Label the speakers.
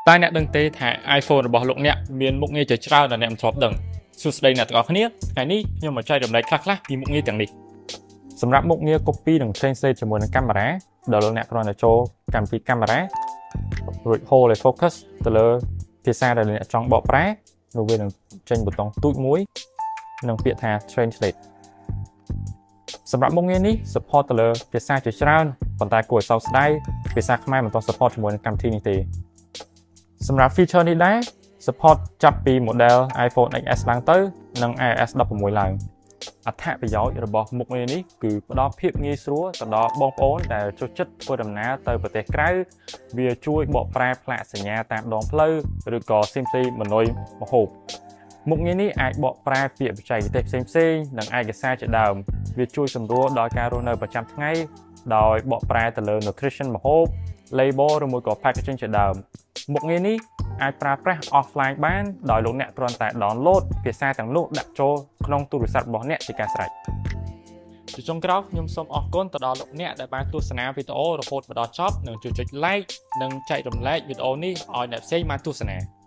Speaker 1: តើអ្នកដឹងទេថា iPhone របស់លោកអ្នកមានមុខងារជាច្រើនដែលអ្នកមិនធ្លាប់ដឹងសួស្តីអ្នកទាំងអស់គ្នាថ្ងៃនេះខ្ញុំមកចែករំលែកខ្លះៗពីមុខងារទាំងនេះសម្រាប់មុខងារ copy និង translate ជាមួយនឹងកាមេរ៉ាដល់លោកអ្នកគ្រាន់តែចូលកម្មវិធីកាមេរ៉ារួច hold ឲ្យ focus ទៅលើភាសាដែលអ្នកចង់បកប្រែនោះវានឹងចេញប៊ូតុងទូចមួយនិងពាក្យថា translate សម្រាប់មុខងារនេះ support ទៅលើភាសាជាច្រើនប៉ុន្តែគួរឲ្យសោកស្ដាយភាសាខ្មែរមិនទាន់ support ជាមួយនឹងកម្មវិធីនេះទេសម្រាប់ feature នេះដែរ support ចាប់ពី model iPhone XS ឡើងទៅនិង iOS 16ឡើងអត្ថប្រយោជន៍របស់មុខងារនេះគឺផ្ដល់ភាពងាយស្រួលទៅដល់បងប្អូនដែលចូលចិត្តធ្វើដំណើរទៅប្រទេសក្រៅវាជួយបកប្រែផ្លាកសញ្ញាតាមដងផ្លូវឬក៏ simply ម៉ឺនុយម្ហូបមុខងារនេះអាចបកប្រែពាក្យបច្ចេកទេសផ្សេងៗនិងឯកសារជាដើមវាជួយសម្រួលដល់ការរស់នៅប្រចាំថ្ងៃដោយបកប្រែទៅលើ nutrition ម្ហូប label ឬមួយក៏ packaging ជាដើមមុខងារនេះអាចប្រើប្រាស់ offline បានដោយលោកអ្នកគ្រាន់តែ download ភាសាទាំងនោះដាក់ចូលក្នុងទូរស័ព្ទរបស់អ្នកជាការស្រេចជាចុងក្រោយខ្ញុំសូមអរគុណទៅដល់លោកអ្នកដែលបានទស្សនាវីដេអូរហូតមកដល់ចប់និងជួយចុច like និងចែករំលែកវីដេអូនេះឲ្យអ្នកផ្សេងបានទស្សនា។